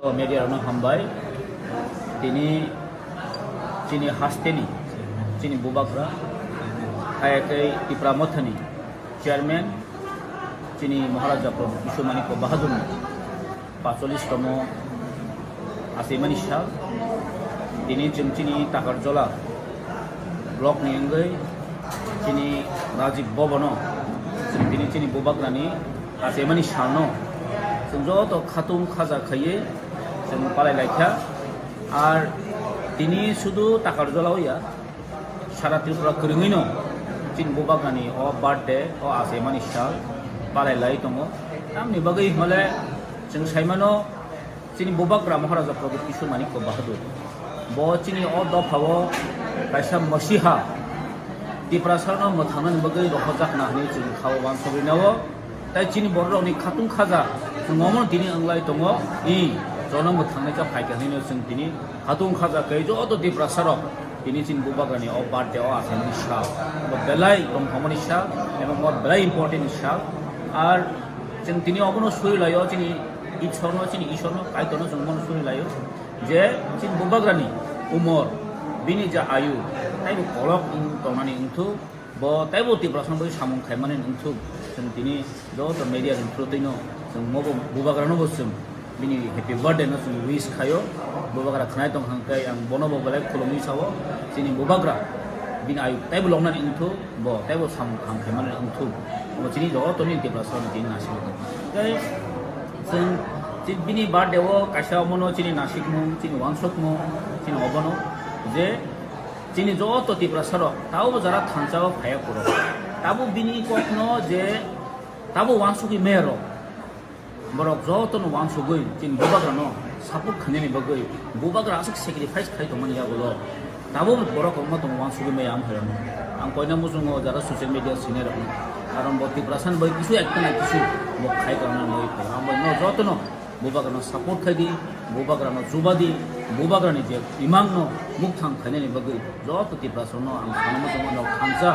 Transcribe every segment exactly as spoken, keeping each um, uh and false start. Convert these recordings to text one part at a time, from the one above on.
O media rokno hambai. Tini chini hasteni, chini bubagra, hai khe Tipra Mothani chairman, chini Maharaja Pradyut Kishore Manikya Bahadurni pacholis tomo achaimani sal. Tini chwng chini Takarjala block ni wngwi chini Rajiv Bhavan o chwng tini chini bubagrani achaimani salno chwng joto khatung khaja khaiwi chwng palai laikha. Ar tini sudu Takarjala o ya, sara Tripura kwrwngwino chini bubagrani o birthday, o achaimani sal palai lai tongo. Tamni bagwi hwnle chwng saimano, chini bubagra Maharaja Pradyut Kishore Manikya Bahadur. Bo chini o dophao kaisa masiha Tiprasarno mwthangnani bagwi rohojakna hwnwi chwng khao uansugwi nao. Tai chini bororokni khatung khaja chwng omono tini wnglai tongo, i jono mwthangnai kha phaikha hwnwi chwng tini khatung khaja khe joto Tiprasarok tini chini bubagrani o birthday o achaimani sal. Bo belai tongthokmani sal, ebo mo belai important ni sal. Ar chwng tini obono suri laio, chini Ishorno, chini Ishorno, Kaitorno chwng bono suri laio je chini bubagrani umor, bini ja ayu, taibo kolok wng tongnani wngthuk, bo taibo Tiprasano bai samung khaimani wngthuk. Chwng tini joto media ni through twino chwng mobo bubagrano bo chwng bini happy birthday no chwng wish khaio. Bubagra khwnai tong hang khe ang bono bo belai khulumwi sao, chini bubagra bini ayu taibo longnani wngthuk. Bo teibo samung kaham khaimani wngthuk. Omo chini jotoni Tiprasarokni tini naisingmo. Tei chwng chi-, bini birthday o kaisa omono chini naisingmung, chini uansukmung, chini obono je chini joto Tiprasarok tabo jara thansa o phaiya phuru. Tabo bini kokno je tabo uansugwi mero. Borok jotono uansugwi chini bubagrano support khainani bagwi bubagra aswk sacrifice khai tongmani yagulo tabuk borok kwbangma tongo uansugwi maya wng phairokno. Ang koina muchungo jara social media sinai rokno, karon bo Tiprasani bai kisu ekta na kisu bo khai tongna nugwi phaio. Ang bai no jotono bubagrano support khai di, bubagrano chuba di, bubagrani je imangno mukthang khainani bagwi joto Tiprasarokno ang sana muchungo no thansa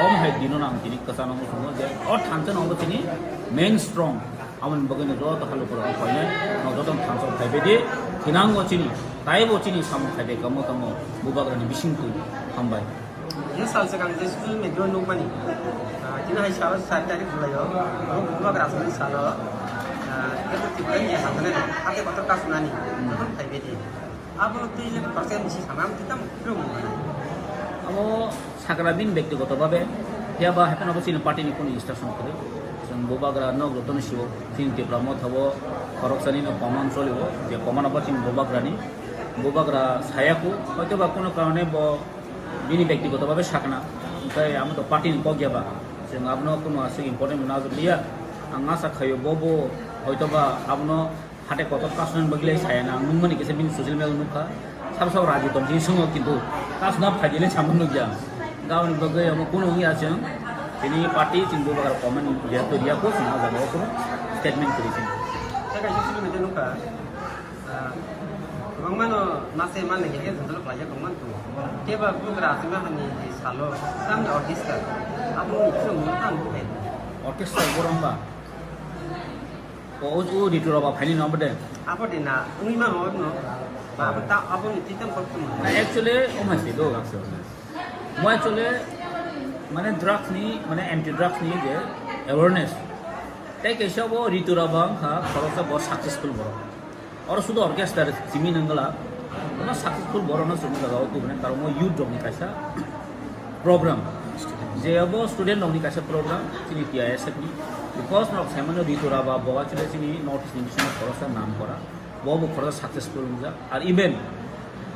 om hai dinono ang tini kwchana muchungo je o thansa no omo chini main strong. Aboni bagwi no joto halukurok no koinai, no joto no thansa phaibai di, thinango chini, taibo chini samung khaide kamo tamo bubagrani bisingtwi. Hambai. Ye sal swkang je social media nukmani, ah, tini hai sal sal tarik July o, oro bubagra aswkni salo, ah, tebo Tripura ni hamjani, hake kotor kasunani, joto phaibai di. Abono twi le percent si sana, twi tam krum. Abo sakra bini bektigoto babe, phiya ba hapheno bo chini party ni kunu instruction kwrwi. Chwng bubagra nok jotono siwo, chini Tipra Motha bo khoroksani no common choliwo, je common abo chini bubagrani. Bubagra sayaku, hoito ba kunu karone bo bini bektigoto babe sakna, tai amo to party ni kok ya ba. Chwng abono kunu aswk important mwnajak liya. Ang asa khaio bo bo hoito ba abono Hate kotor kasnani bagwi lai saya na, ang nungmani kisa bini social media nukha. Sabo sabo raji tong sini songo kintu kasna phaidi lai samung nukya. Gaboni bagwi amo kuno wngya chwng. Tini party chwng bubagra comment ya to ya ko sima jaga ko statement kuri chwng. Tei kaisa social media nukha. Ah, kwbangmano mase mani hege jondolo khlaijak tongmani tongo. Keba bubagra asima hani salo tamni orchestra. Abo ni chwng mung tam bukhe. Orchestra borok ba. O, o, o Ritu Raba phaini no bade. Abo de na, uni ma no no. Ba abo ta abo ni titam kok tum. Na actually o ma se do. Mo actually mane drugs ni, mane anti drugs ni je awareness. Tei kaisa bo Ritu Raba wngkha khoroksa bo successful borok. Oro sudu orchestra simi nangla. Ono successful borok no simi jaga o tubune karon mo youth rok ni kaisa program. Je abo student rokni kaisa program, chini T I S F ni. Because norok saimano Ritu Raba bo actually chini North East ni bisingo khoroksa nam kora. Bo bo khoroksa successful wngjak. Ar even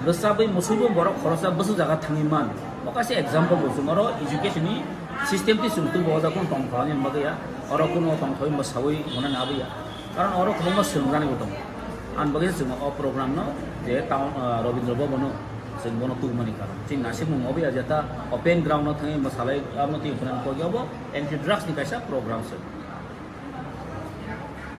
bwsabwi musuibo borok khoroksa bwswk jaga thangwi man. Bo kaisa example bo chwng oro education ni system twi chwng tubo o jaga tong thwlani bagwi ya. Oro kuno tong thwi mwsawi mwnani abwi ya. Karon oro kwbangma swrwngjaknai bo tongo. Ang bagwi chwng o program no je town, ah, Rabindra Bhavan o chwng bono tubumani karon. Chini nasikmung obo ya jeta open ground no thangwi mwsalai abo twi phunang kok ya bo anti drugs ni kaisa program se.